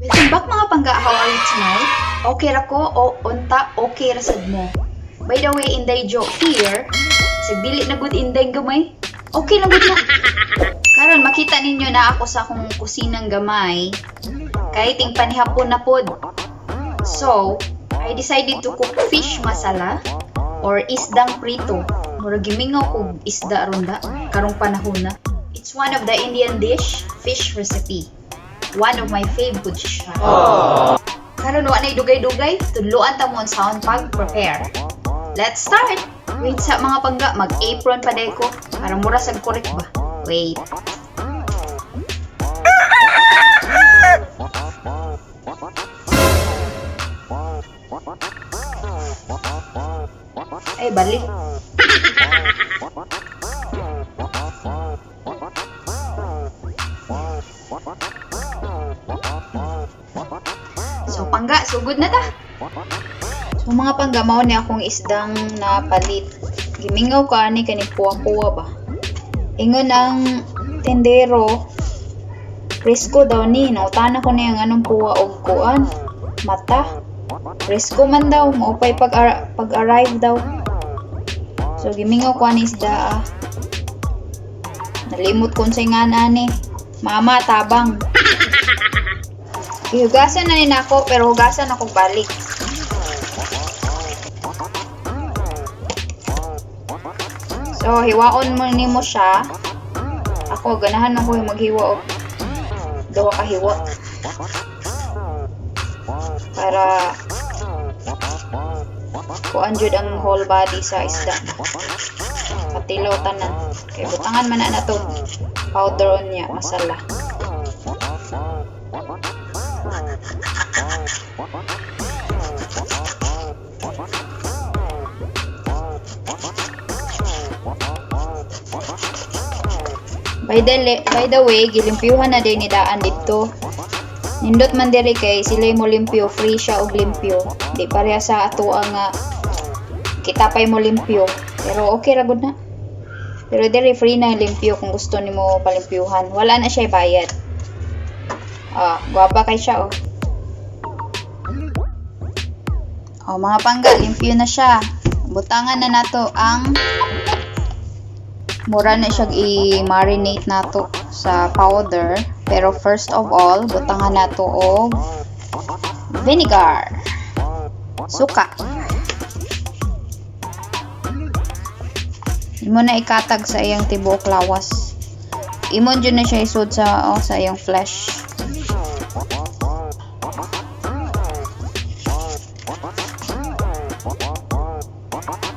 Welcome back, mga pangga, how are you tonight? Okay ra ko o unta okay ra sad mo. By the way, Inday Jo here. Sa dili na good Inday gamay. Okay lang gud na. Karon makita ninyo na ako sa akong kusinang gamay. Kay ting panihapon na pod. So, I decided to cook fish masala or isdang prito. Murag gimingaw kog isda ronda karong panahon na. It's one of the Indian dish, fish recipe. One of my favorite siya. Karon wa nay dugay-dugay, tudloan ta mo unsaon pag-prepare. Let's start! Wait sa mga pangga, mag-apron pa day ko para mura sad correct ba. Wait. Ay, balik. So pangga, sugod na ta. So mga pangga, mao ni akong isdang napalit. Gimingaw ka ani kani puwa-puwa ba. Ingon ang tendero, presko daw ni, nautana ko niya ang anong puwa og kuan, mata. Presko man daw, mao pa'y pag-arrive daw. So gimingaw ko ani isda ah. Nalimot ko unsay nga ani. Mama, tabang. Ihugasan na ni nako pero hugasan ako balik. So hiwaon mo nimo siya. Ako ganahan man ko maghiwa og duha ka hiwa. Para kuan jud ang whole body sa isda. Patilaw tanan. Kay butangan man na nato powder unya masala. By the way, gilimpyuhan na din ni daan didto. Nindot man diri kay sila mo limpyo, free siya og limpyo. Di pareha sa atoa nga kita pay mo limpyo. Pero okay ra gud na. Pero diri free na limpyo kung gusto nimo palimpyuhan. Wala na siya bayad. Ah, gwapa kay siya oh. Oh, mga pangga, limpyo na siya. Butangan na nato ang mura na siya i-marinate nato sa powder. Pero first of all, butangan nato og vinegar. Suka. Imo na ikatag sa iyang tibuok lawas. Imo jud na siya isud sa oh, sa iyang flesh.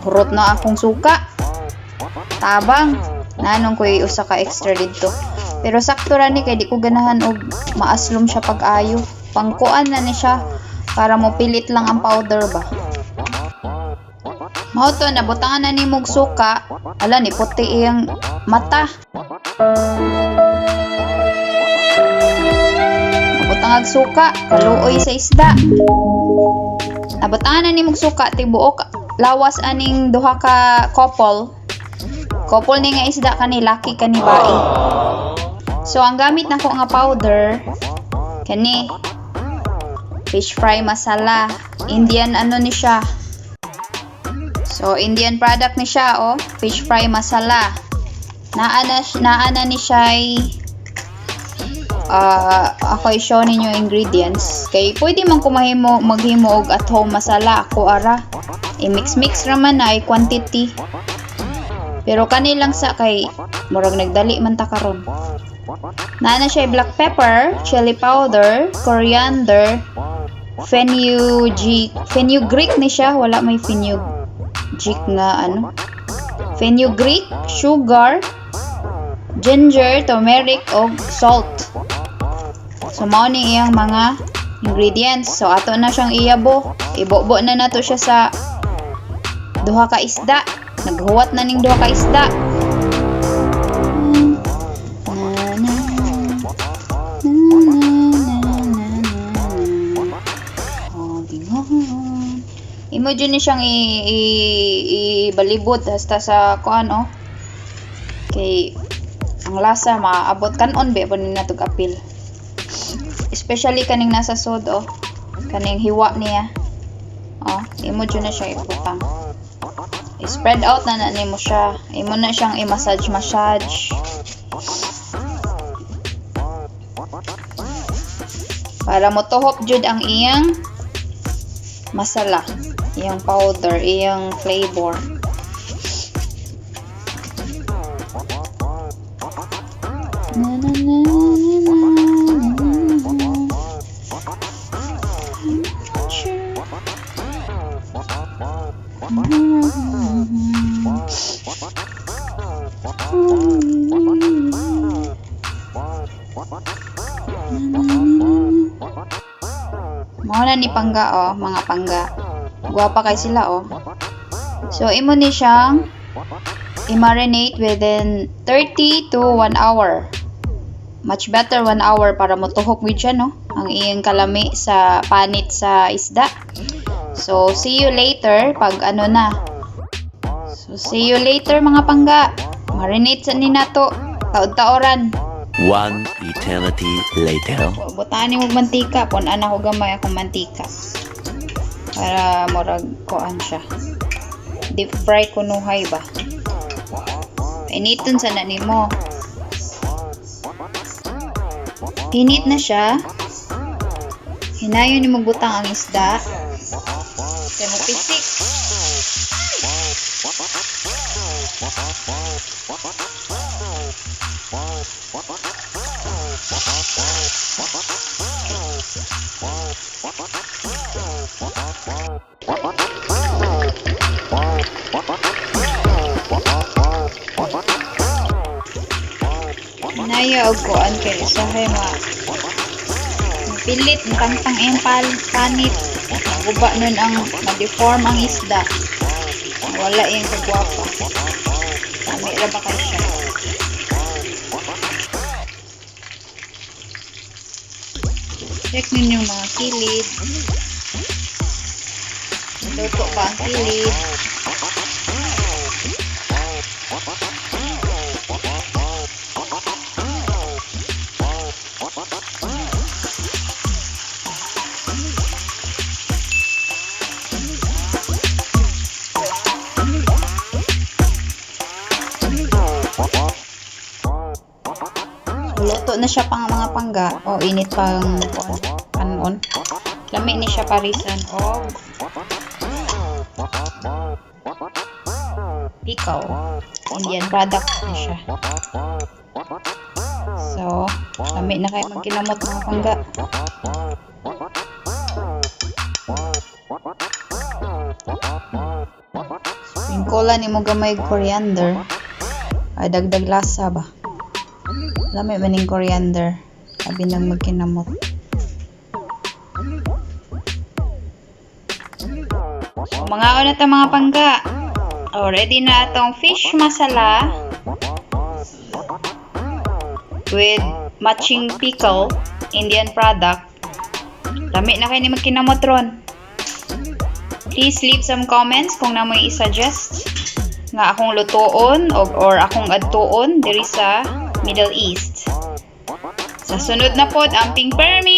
Hurot na akong suka. Tabang. Nanong ko'y usa ka extra didto. Pero sakto ra ni kay di ko ganahan og maaslom siya pag-ayo. Pangkuan na ni siya para mo pilit lang ang powder ba. Mao to nabutangan na nimo og suka. Ala ni puti iyang mata. Nabutang og suka, kaluoy sa isda. Nabutangan na nimo og suka tibuok lawas aning duha ka couple. Couple ni nga isda kani laki kani bae. So ang gamit nako nga powder kani fish fry masala, Indian ano ni siya. So Indian product ni siya oh, fish fry masala. Naa na ni siya ako i-show ninyo ingredients kay pwede man ko mahimo maghimo og at home masala ako ara. I-mix-mix ra man na ay quantity. Pero kani lang sa kay murag nagdali man ta karon. Naa na siya black pepper, chili powder, coriander, fenugreek ni siya, wala may fenugreek nga ano. Fenugreek, sugar, ginger, turmeric og salt. So mao ni iyang mga ingredients. So ato na siyang iyabo. Ibobo na nato siya sa duha ka isda. Naghuwat na ning duha ka isda. Na, na, na, na, na, na, na. Holding on. Imo jud ni siyang ibalibot hasta sa kuan oh. Kay ang lasa maabot kanon ba pa ni natog apil. Especially kaning nasa sud, oh. Kaning hiwa niya. Oh, imo jud na siya ibutang. I-spread out na na nimo siya. Imo na siyang i-massage massage. Para motuhop jud ang iyang masala, iyang powder, iyang flavor. Na na na na na na na. I'm not sure. Mao na ni pangga, oh, mga pangga. Gwapa kay sila, oh. So imo ni siyang i-marinate within 30 to 1 hour. Much better 1 hour para motuhok gid siya, no? Ang iyang kalami sa panit sa isda. So see you later pag ano na. So see you later, mga pangga. Marinate sa ni nato. Taod-taoran. One eternity later. Butaan nimo mantika, pun-an ako gamay akong mantika. Para murag kuan siya. Deep fry kunuhay ba. Initon sa na nimo. Init na siya. Hinayon nimo butang ang isda. Kay mo pisik. Hinayo og kuan kay usahay ma pilit tangtang iyang panit. Guba nun ang ma-deform ang isda. Wala iyang kagwapa. Lami ra ba kay siya? Check ninyo mga kilid. Luto ba ang kilid? Luto na siya pang mga pangga. O init pang kanon. Lami ni siya parisan og pickle. Indian product ni siya. So, lami na kayo magkinamot, mga pangga. Sprinkle ni mo gamay coriander. Ay dagdag lasa ba. Lami man ning coriander. Abi nang magkinamot. So, mangaon na ta, mga pangga. Oh, ready na atong fish masala with matching pickle, Indian product. Lami na kay ni magkinamot ron. Please leave some comments kung naa moy i-suggest nga akong lutuon or akong adtuon diri sa Middle East. Sa sunod na pod, amping permi!